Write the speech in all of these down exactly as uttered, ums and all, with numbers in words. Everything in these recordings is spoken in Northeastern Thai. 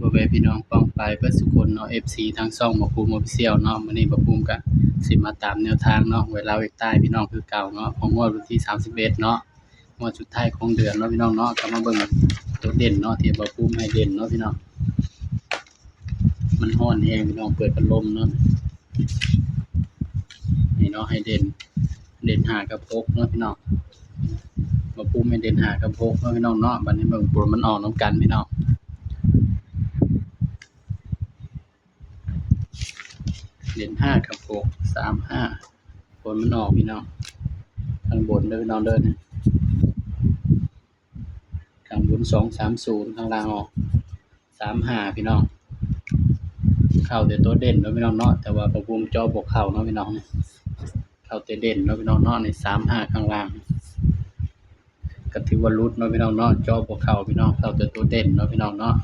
พ่อแม่พี่น้องป้องปายเบิดสุคนเนาะ เอฟซี ทางช่องบ่าวภูมิ Official เนาะ มื้อนี้บ่าวภูมิก็สิมาตามแนวทางเนาะ หวยลาวเอกใต้พี่น้องคือเก่าเนาะ ของงวดวันที่สามสิบเอ็ดเนาะ งวดสุดท้ายของเดือนเนาะพี่น้องเนาะ ก็มาเบิ่งตัวเด่นเนาะ ที่บ่าวภูมิให้เด่นเนาะพี่น้อง มันร้อนแฮงพี่น้อง เปิดพัดลมเนาะ นี่เนาะ ให้เด่น เด่นห้ากับหกเนาะพี่น้อง บ่าวภูมิให้เด่นห้ากับหกเนาะพี่น้องเนาะ บัดนี้เบิ่งผลมันออกนำกันพี่น้อง เด่นห้ากับหก สามห้า ผลมันออกพี่น้อง ข้างบนเด้อพี่น้องเด้อ นี่ ข้างบน สองสามศูนย์ ข้างล่างออก สามห้า พี่น้อง เข้าแต่ตัวเด่นเนาะพี่น้องเนาะ แต่ว่าบ่าวภูมิเจาะบ่เข้าเนาะพี่น้อง เข้าแต่เด่นเนาะพี่น้องเนาะ นี่ สามห้า ข้างล่าง ก็ถือว่าหลุดเนาะพี่น้องเนาะ เจาะบ่เข้าพี่น้อง เข้าแต่ตัวเด่นเนาะพี่น้องเนาะ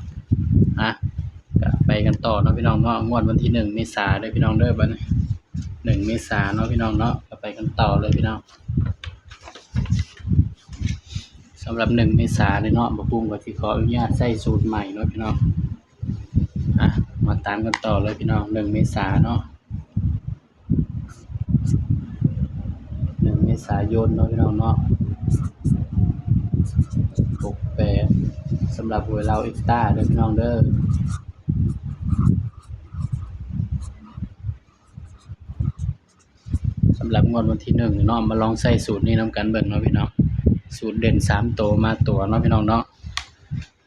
อ่ะ ก็ไปกันต่อเนาะพี่น้องเนาะ งวดวันที่หนึ่งเมษาเด้อพี่น้องเด้อ บัดนี้ หนึ่งเมษาเนาะพี่น้องเนาะ ก็ไปกันต่อเลยพี่น้อง สำหรับหนึ่งเมษาเลยเนาะ บ่าวภูมิก็สิขออนุญาตใช้สูตรใหม่เนาะพี่น้อง อ่ะ มาตามกันต่อเลยพี่น้อง หนึ่งเมษาเนาะ หนึ่งเมษายนเนาะพี่น้องเนาะ หกแปด สำหรับหวยลาวเอกใต้เด้อพี่น้องเด้อ สำหรับงวดวันที่หนึ่งเนาะ มาลองใช้สูตรนี้นำกันเบิ่งเนาะพี่น้อง สูตรเด่นสามตัวมาตัวเนาะพี่น้องเนาะ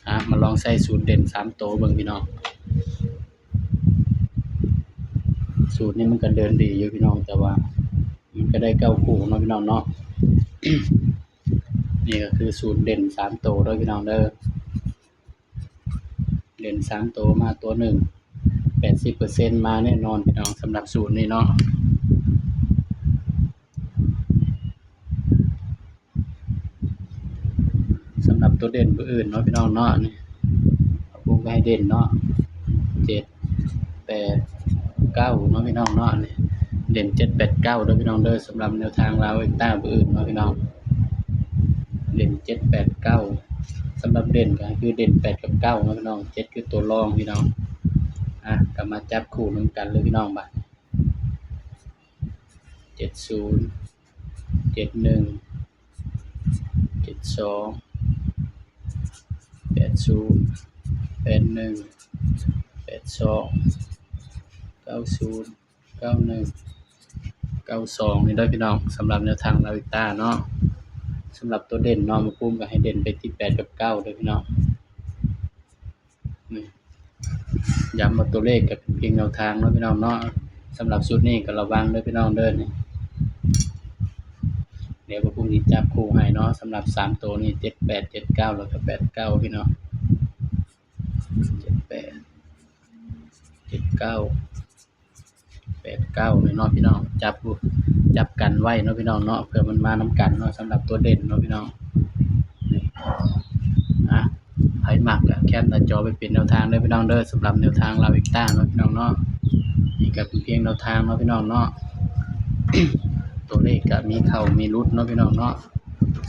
อ่ะ มาลองใช้สูตรเด่นสามตัวเบิ่งพี่น้อง สูตรนี้มันก็เดินดีอยู่พี่น้อง แต่ว่ามันก็ได้เก้าคู่เนาะพี่น้องเนาะ นี่ก็คือสูตรเด่นสามตัวเด้อพี่น้องเด้อ เด่นสามตัวมาตัวหนึ่ง แปดสิบเปอร์เซ็นต์ มาแน่นอนพี่น้อง สำหรับสูตรนี้เนาะ สำหรับตัวเด่นตัวอื่นเนาะพี่น้องเนาะ นี่ บ่าวภูมิก็ให้เด่นเนาะ เจ็ดแปดเก้า เนาะพี่น้องเนาะ นี่ เด่นเจ็ดแปดเก้าเด้อพี่น้องเด้อ สำหรับแนวทางลาวเอกใต้ตัวอื่นเนาะพี่น้อง เด่นเจ็ดแปดเก้า สำหรับเด่นก็คือเด่นแปดกับเก้าเนาะพี่น้อง เจ็ดคือตัวรองพี่น้อง อ่ะ ก็มาจับคู่นำกันเลยพี่น้อง บัด เจ็ดศูนย์ เจ็ดหนึ่ง เจ็ดสอง แปดศูนย์ แปดหนึ่ง แปดสอง เก้าศูนย์ เก้าหนึ่ง เก้าสอง นี่เด้อพี่น้อง สำหรับแนวทางลาวเอกใต้เนาะ สำหรับตัวเด่นเนาะ บ่าวภูมิก็ให้เด่นไปที่แปดกับเก้าเด้อพี่น้อง นี่ ย้ำว่าตัวเลขก็เป็นเพียงแนวทางเนาะพี่น้องเนาะ สำหรับชุดนี้ก็ระวังเด้อพี่น้องเด้อ นี่ เดี๋ยวบ่าวภูมิสิจับคู่ให้เนาะ สำหรับสามตัวนี่ เจ็ดแปด เจ็ดเก้า แล้วก็ แปดเก้า พี่น้อง เจ็ดแปด เจ็ดเก้า แปดเก้า เนี่ยเนาะพี่น้อง จับ จับกันไว้เนาะพี่น้องเนาะ เผื่อมันมานำกันเนาะ สำหรับตัวเด่นเนาะพี่น้อง นี่ อ่ะ ไผมักก็แคปหน้าจอไปเป็นแนวทางเด้อพี่น้องเด้อ สำหรับแนวทางลาวเอกใต้เนาะพี่น้องเนาะ นี่ก็เป็นเพียงแนวทางเนาะพี่น้องเนาะ ตัวเลขก็มีเข้ามีหลุดเนาะพี่น้องเนาะ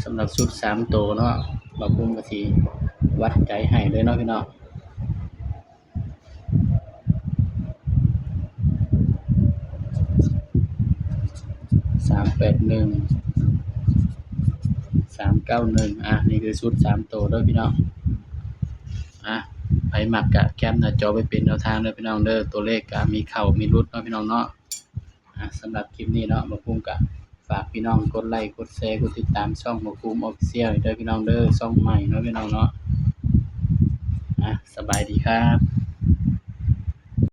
สำหรับชุดสามตัวเนาะ บ่าวภูมิก็สิวัดใจให้เลยเนาะพี่น้อง สามแปดหนึ่ง สามเก้าหนึ่ง อ่ะ นี่คือชุดสามตัวเด้อพี่น้อง อ่ะ ไผมักก็แคปหน้าจอไปเป็นแนวทางเด้อพี่น้องเด้อ ตัวเลขก็มีเข้ามีหลุดเนาะพี่น้องเนาะ อ่ะ สำหรับคลิปนี้เนาะ บ่าวภูมิก็ฝากพี่น้องกดไลค์ กดแชร์ กดติดตามช่องบ่าวภูมิ Official เด้อพี่น้องเด้อ ช่องใหม่เนาะพี่น้องเนาะ อ่ะ สบายดีครับ